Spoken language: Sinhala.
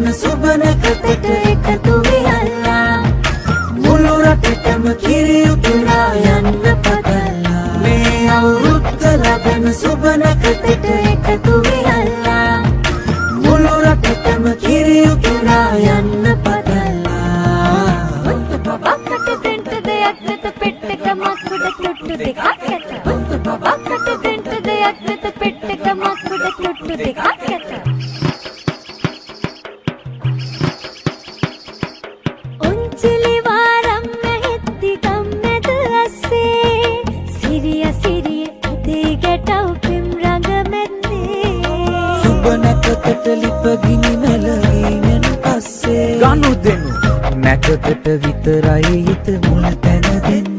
ලැබෙන සුබ නැකතට එකතු වියල්ලා. මුළු රටටම කිරි උතුරා යන්න පතල්ලා. මේ අවුරුද්ද ලැබෙන සුබ නැකතට එකතු වියල්ලා. මුළු රටටම කිරි උතුරා යන්න පතල්ලා. බබාකට දෙන්න දෙයක් නැත, පෙට්ටක මක්කුඩ තුට්ටු දෙකක් ඇත. බබාකට දෙන්න දෙයක් නැත, පෙට්ටක මක්කුඩ තුට්ටු දෙකක් ඇත. ඔංචිලි වාරම් නැහෙද්දි ගම්මැද අස්සේ, සිරිය සිරිය අතේ ගැටව් පෙම් රඟ මැද්දේ. සුබ නැකතට ලිප ගිනි මැලවීමෙන් පස්සේ ගනුදෙනු නැකතට විතරයි හිත මුල් තැන දෙන්නේ.